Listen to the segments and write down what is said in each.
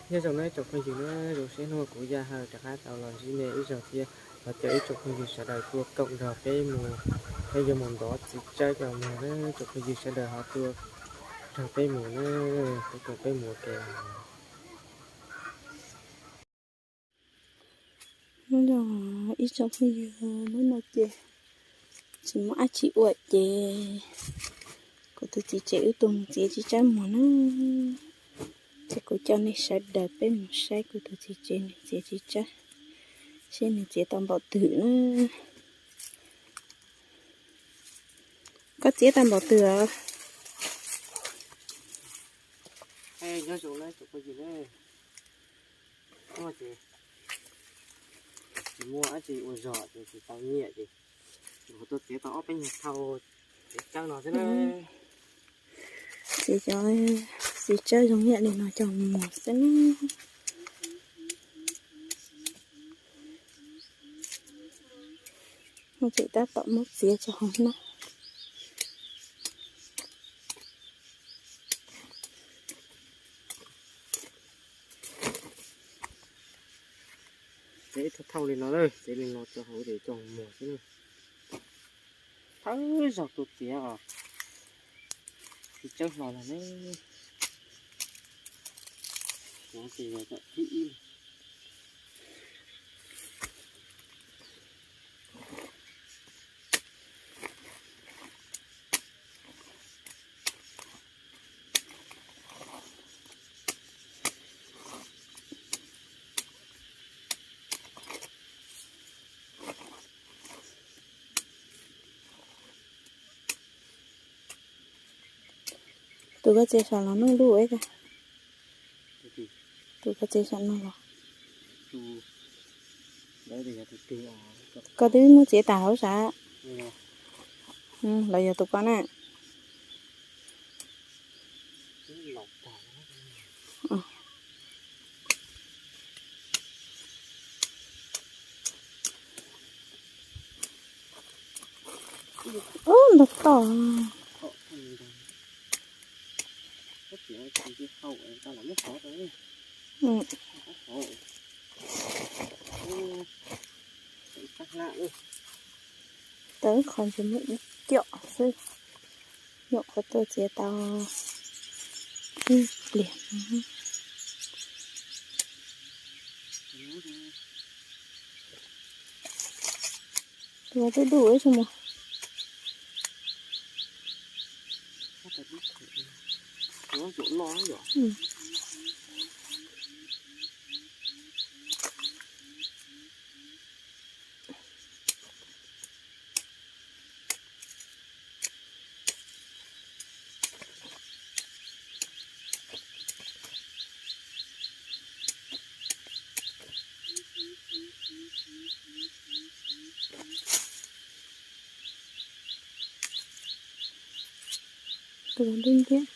Nyob zoo na tsoom phooj ywg na, zoo siab hnub kuv Yaj Hawj rov qab tau los ntsib nej ib zaug thiab. Thov caw ib tsoom phooj ywg sawv daws tuaj koom nrog peb mus, peb yuav mus ntov txiv tsawb coj mus na tsoom phooj ywg sawv daws ho tuaj nrog peb mus na, tuaj koom peb mus ua ke. Nyob zoo ib tsoom phooj ywg, hnub no ces tsis muaj dab tsi ua ces kuv tus txiv tsev wb tuaj mus txiav txiv tsawb muag na. Ces kuv coj nej sawv daws peb mus saib kuv tus txiv tsev nws txiav txiv tsawb, seb nws txiav tau npaum twg na. Koj txiav tau npaum twg os? Nyob zoo na tsoom phooj ywg na, tsis muaj dab tsi ua zog ces tsis tau nyiaj ces kuv tuaj txiav tau ob peb nyuag thau txiv tsawb no xwb na. Txiav cov txiv tsawb zoo nyiaj li no coj mus xwb na. Tseem tab tom muab txiav tso hauv na. Txiav ib thau thau li no, txiav li no tso hauv ces coj muag xwb. Thawj zaug tuaj txiav os, txiv tsawb hlo no ne. Kuv ces yog thib ib. Tus koj txiav saum los nuj dub ib, tus koj txiav saum no los? Koj twb muab txiav tas hauv sav. Los yog tus koj na? Ub, ntau toj. Tau ib qho ntsis muaj ib co xwb, nyuam qhuav tuaj txiav tau ib pliag. Tus dub dub ib tsoom muag. Tus ntub ntiab.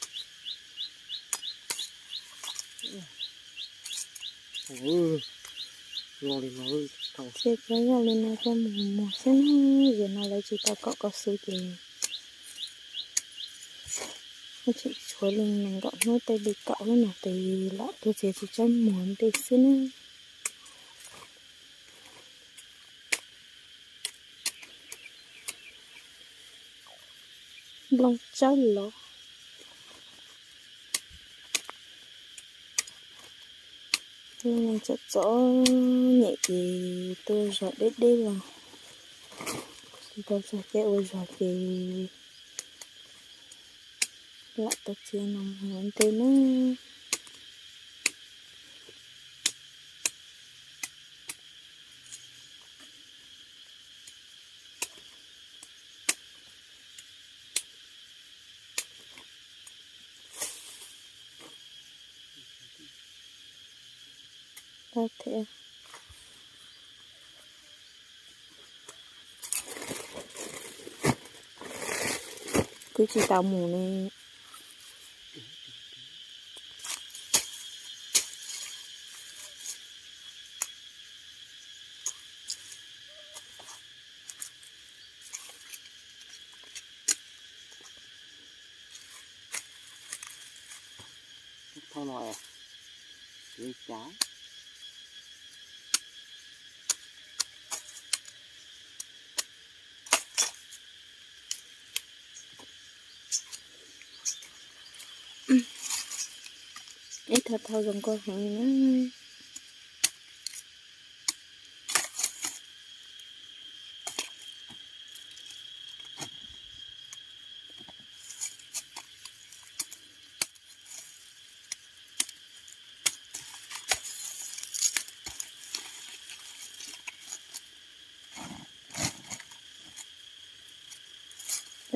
Txiav cov yaj li no coj mus muag xwb na, zaum no lawv tsis tau kom koj xwb ces tseem tshuav li nees nkaum hnub tej li kaum hnub no ces lam tuaj txiav txiv tsawb muag ntej xwb na. Nplooj tsawb los. Txom txom nyem ces tuaj zog deb deb los, tsis tau txog caij ua zog ces lam tuaj txiav no mus ua ntej na. Tau thiab. Kuv tsis tau mus ne. Thau no es, Li cas? Ib thau thau zoo nkauj heev li na.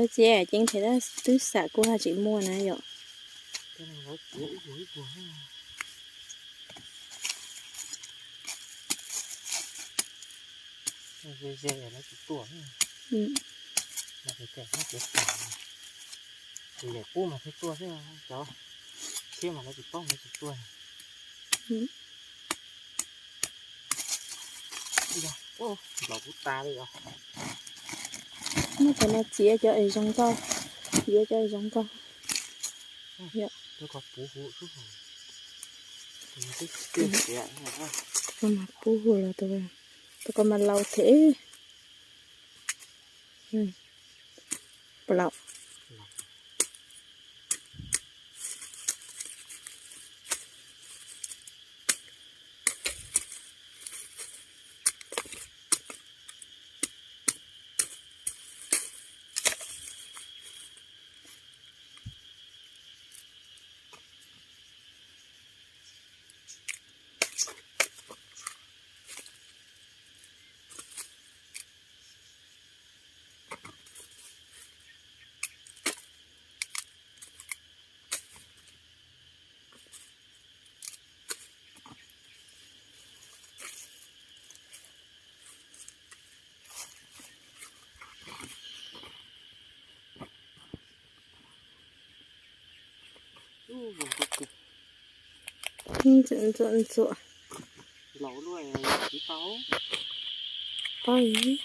Lawv txiav ceev thiab, twb xam kuv haj tseem muaj na yom. Ze ze lawv tsis tuaj. Ces qub mas thiaj tuaj thiab, cov tshiab mas lawv tsis paub lawv tsis tuaj. Nplaum kuv tas li os. Muab cov no txiav cov es zoo nkauj, txiav cov es zoo nkauj. Tus ko puv hu xwb. Tus no twb txiav. Tus ko mas puv hu los tus ko mas laus thiab. Plaub. Ntxuam ntxuam ntxuam. Laus luaj tsis tau. Tau ib.